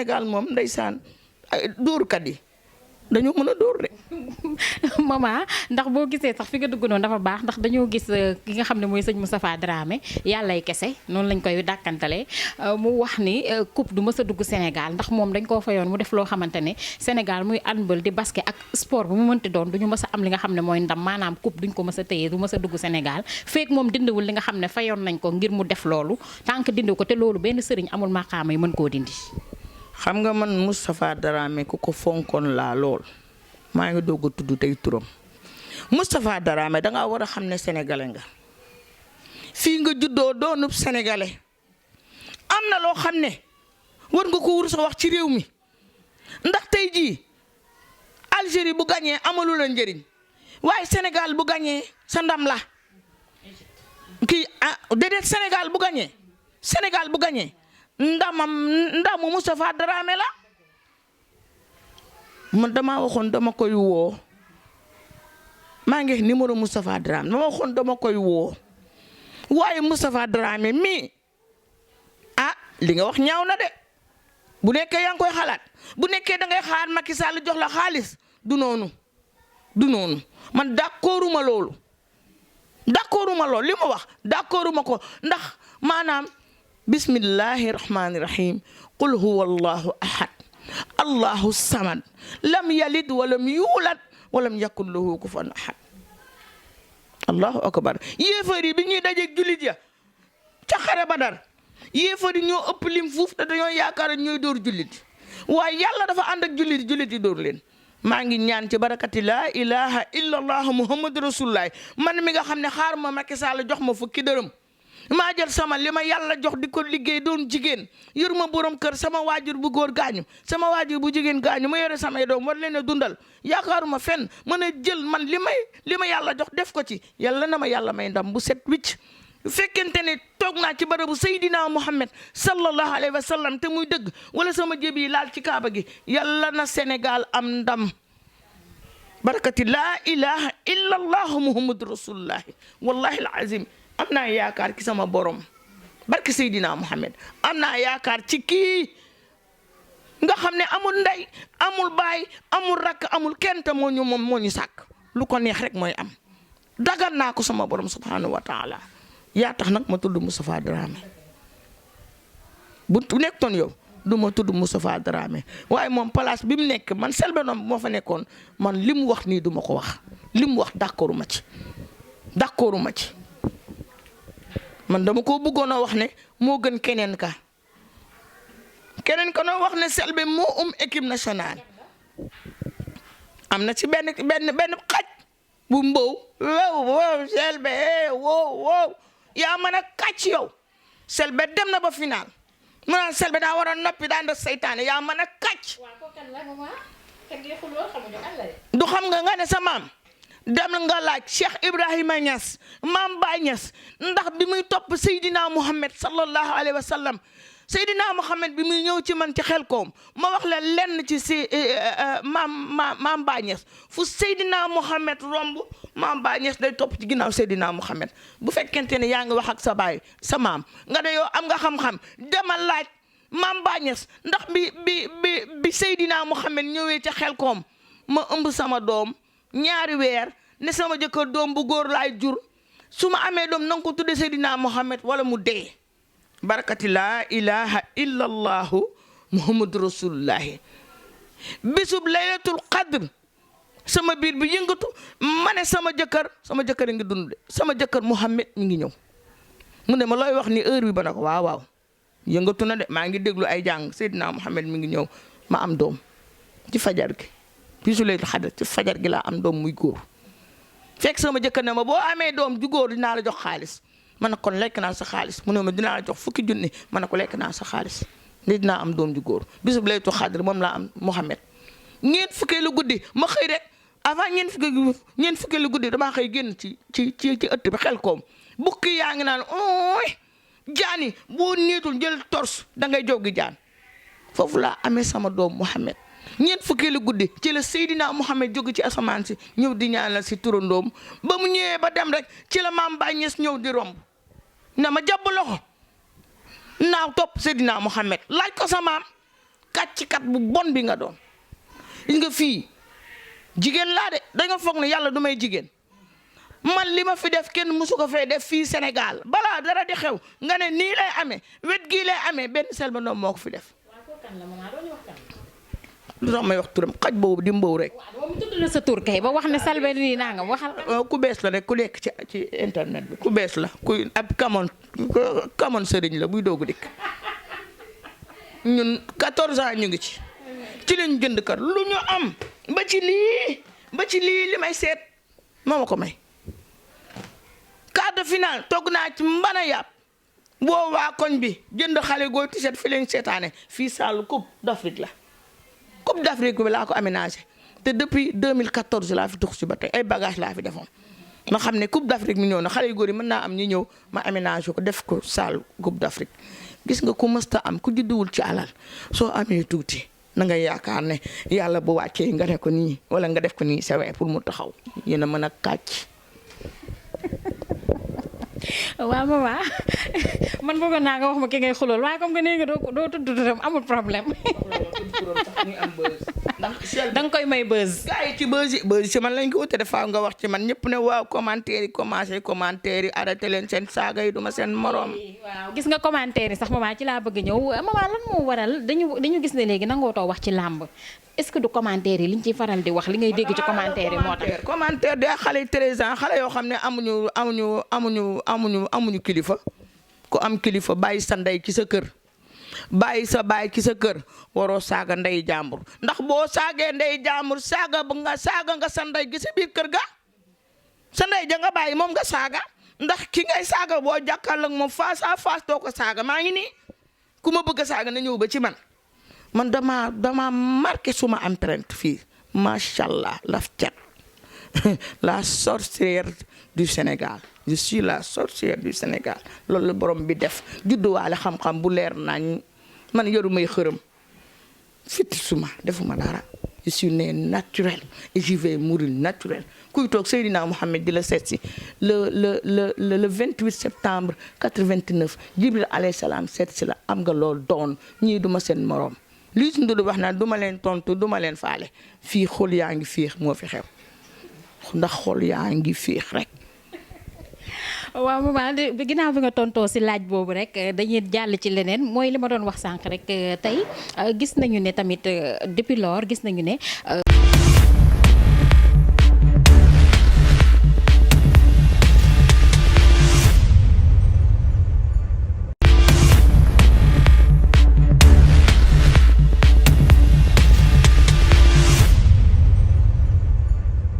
Sénégal moom ndeysaan ay dóorkat yi dañoo mën a dóor de. maman ndax boo gisee sax fi nga dugg noonu dafa baax ndax dañoo gis ki nga xam ne mooy sëñ Moustapha Dramé yàllay kese noonu lañ koy dàkkantale mu wax ni coupe du mës a dugg Sénégal ndax moom dañ koo fayoon mu def loo xamante ne Sénégal muy handball di basket ak sport bu mu mënti doon du ñu mës a am li nga xam ne mooy ndam maanaam coupe duñ ko mës a téye du mës a dugg Sénégal feek moom dindiwul li nga xam ne fayoon nañ ko ngir mu def loolu tant que dindiw ko te loolu benn sëriñ amul maqaama yi mën koo dindi. xam nga man Moustapha Dramé ku ko fonkoon laa lool maa ngi doog a tudd tey turam Moustapha Dramé dangaa war a xam ne sénégalais nga fii nga juddoo doonub sénégalais am na loo xam ne war nga ko wur sa wax ci réew mi ndax tey jii Algérie bu gañee amalu la njëriñ waaye Sénégal bu gañee sa ndam la kii déedéet Sénégal bu gañee ndamu Moustapha Dramé la man dama waxoon dama koy woo maa ngi numéro Moustapha Dramé dama waxoon dama koy woo waaye Moustapha Dramé mii li nga wax ñaaw na de bu nekkee yaa ngi koy xalaat bu nekkee da ngay xaar Macky Sall jox la xaalis du noonu man d'accorduma loolu li ma wax d'accorduma ko ndax maanaam bismillahi rahmani rahim qul huwa allahu ahad allahu samad lam yalid walam yuulad walam yakun lahu kufuwan ahad allahu akbar yéefar yi bi ñuy dajeeg jullit ya ca xare Badar yéefar yi ñoo ëpp lim fuuf te dañoo yaakaar ñooy dóor jullit waaye yàlla dafa ànd ak jullit yi dóor leen maa ngi ñaan ci barakati laa ilaha illa allah muhammadu rasulullah man mi nga xam ne xaar ma Macky Sall jox ma fukki dërëm maa jël sama li ma yàlla jox di ko liggéey doon jigéen yor ma borom kër sama waajur bu góor gaañu sama waajur bu jigéen gaañu ma yore samay doom war leen a dundal yaakaaruma fenn mën a jël man li ma yàlla jox def ko ci yàlla na ma yàlla may ndam bu set wicc fekkente ne toog naa ci barabu Seydina Muhammad sallallahu alayhi wa sallam te muy dëgg wala sama jëb yi laal ci kaaba gi yàlla na Sénégal am ndam barakati laa ilaha illa allah muhammadu rasulullahi wallahi alazim am naa yaakaar ci sama borom barke Seydina Muhammad am naa yaakaar ci kii nga xam ne amul ndey amul baay amul rakk amul kenn te moo ñu sàkk lu ko neex rek mooy am dagal naa ko sama borom subhanahu wa taala yaa tax nag ma tudd Moustapha Dramé bu nekkoon yow du ma tudd Moustapha Dramé waaye moom place bi mu nekk man Selbé Ndom moo fa nekkoon man li mu wax nii du ma ko wax li mu wax d'accorduma ci man dama ko bëggoon a wax ne moo gën keneen ka noo wax ne Selbé moo équipe nationale am na ci benn xaj bu mbow wow Selbé wow yaa mën a kàcc yow Selbé dem na ba final mu naan Selbé daa war a noppi daan def seytaane yaa mën a kàcc du xam nga ne sa maam dem nga laaj Cheikh Ibrahima Niass maam Baye Niass ndax bi muy topp Seydina Muhammad sallallahu alayhi wa sallam Seydina Muhammad bi muy ñëw ci man ci Xelkom ma wax la lenn ci maam Baye Niass fu Seydina Muhammad romb maam Baye Niass day topp ci ginnaaw Seydina Muhammad bu fekkente ne yaa ngi wax ak sa baay sa maam nga ne yow am nga xam-xam demal laaj maam Baye Niass ndax bi Seydina Muhammad ñëwee ci Xelkom ma ëmb sama doom ñaari weer ne sama jëkkër doom bu góor laay jur su ma amee doom nanga ko tudde Seydina Muhammad wala mu dee barakati laa ilaha illa allahu muhammadu rasulullahi bisub laylatul qadr sama biir bi yëngatu ma ne sama jëkkër a ngi dund sama jëkkër Muhammad mi ngi ñëw mu ne ma looy wax ni heure bi ba ne ko waaw yëngatu na de maa ngi déglu ay jàng Seydina Muhammad mi ngi ñëw ma am doom ci fajar gi bisu laylatul qadr ci fajar gi laa am doom muy góor fekk sama jëkkër ne ma boo amee doom ju góor dinaa la jox xaalis ma ne kon lekk naa sa xaalis mu ne ma dinaa la jox fukki junni ma ne ko lekk naa sa xaalis ni dinaa am doom ju góor bisub laylatul qadr moom laa am Muhammad ñeent fukkee lu guddi ma xëy rek avant ñeent fukkee lu guddi damaa xëy génn ci ëtt bi Xelkom bukki yaa ngi naan ooy jaani boo niitul jël tors da ngay joggi jaan foofu laa amee sama doom Muhammad ñeent fukkee lu guddi ci la Seydina Muhammad jóge ci asamaan si ñëw di ñaanal si turandoom ba mu ñëwee ba dem rek ci la maam Baye Niass ñëw di romb na ma jàpp loxo naaw topp Seydina Muhammad laaj ko sa maam kàccikat bu bon bi nga doon. gis nga fii jigéen laa de dañoo foog ne yàlla du may jigéen man li ma fi def kenn mësu ko fay def fii Sénégal balaa dara di xew nga ne nii lay amee wet gii lay amee benn Selbé Ndom moo ko fi def. lu tax may wax turam xaj boobu di mbow rek. waaw mu tudd la sa tur kay ba wax ne Selbé nii naa nga waxal. ku bees la rek ku nekk ci internet bi ku bees la ku ab kamoon sëriñ la buy doogu dikk ñun 14 ans ñu ngi ci lañ jënd kër lu ñu am ba ci lii li may seet moo ma ko may. quart de finale togg naa ci mbana yàpp boo waa koñ bi jënd xale gooy tiset fi leen seetaane fii saalu coupe d'Afrique la coupe d'Afrique bi laa ko aménagé te depuis 2014 laa fi tux si ba tey ay bagage laa fi defoon ma xam ne coupe d'Afrique mi ñëw na xale yu góor yi mën naa am ñi ñëw ma aménagé ko def ko saalu coupe d'Afrique gis nga ku mësta am ku judduwul ci alal soo amee tuuti na nga yaakaar ne yàlla bu wàccee nga ne ko nii wala nga def ko nii sawee pour mu taxaw yéen a mën a kàcc. waaw maman man bëggoon naa nga wax ma ki ngay xulool waaye comme que nee nga doo tudd turam amul problème. da nga koy may buzz. gars yi ci buzz ci man lañ ko wute dafa nga wax ci man ñëpp ne waaw commentaire yi commencé commentaire yi arrêté leen seen saaga yi duma seen morom. waaw gis nga commentaire yi sax maman ci laa bëgg ñëw maman lan moo waral dañu gis ne léegi nangoo too wax ci làmb est-ce que du commentaire yi liñ ciy faral di wax li ngay dégg ci commentaire yi moo tax. commentaire de xale 13 ans xale yoo xam ne amuñu kilifa ku am kilifa bàyyi sa ndey ci sa kër bàyyi sa baay ci sa kër waroo saaga ndey jàmbur ndax boo saagee ndey jàmbur saaga nga sa ndey gi sa biir kër ga sa ndey ja nga bàyyi moom nga saaga ndax ki ngay saaga boo jàkkaarloog moom face à face doo ko saaga maa ngi nii ku ma bëgg a saaga na ñëw ba ci man dama marqué suma empreinte fii macha allah laf cat la sorcière du Sénégal je suis la sorcière du Sénégal loolu la borom bi def judduwaale xam-xam bu leer nañ man yoru may xërëm fitti suma defuma dara je suis né naturel et je vais mourir naturel kuy toog Seydina Mohamed di la seet si le 28 septembre 89 Jibril alayhi salaam seet si la am nga loolu doon ñii duma seen morom lii su ndudu wax naa duma leen tontu duma leen faale fii xol yaa ngi fiix moo fi xew ndax xol yaa ngi fiix rek. waaw maman ginnaaw bi nga tontoo si laaj boobu rek dañuy jàll ci leneen mooy li ma doon wax sànq rek tey gis nañu ne tamit depuis lors gis nañu ne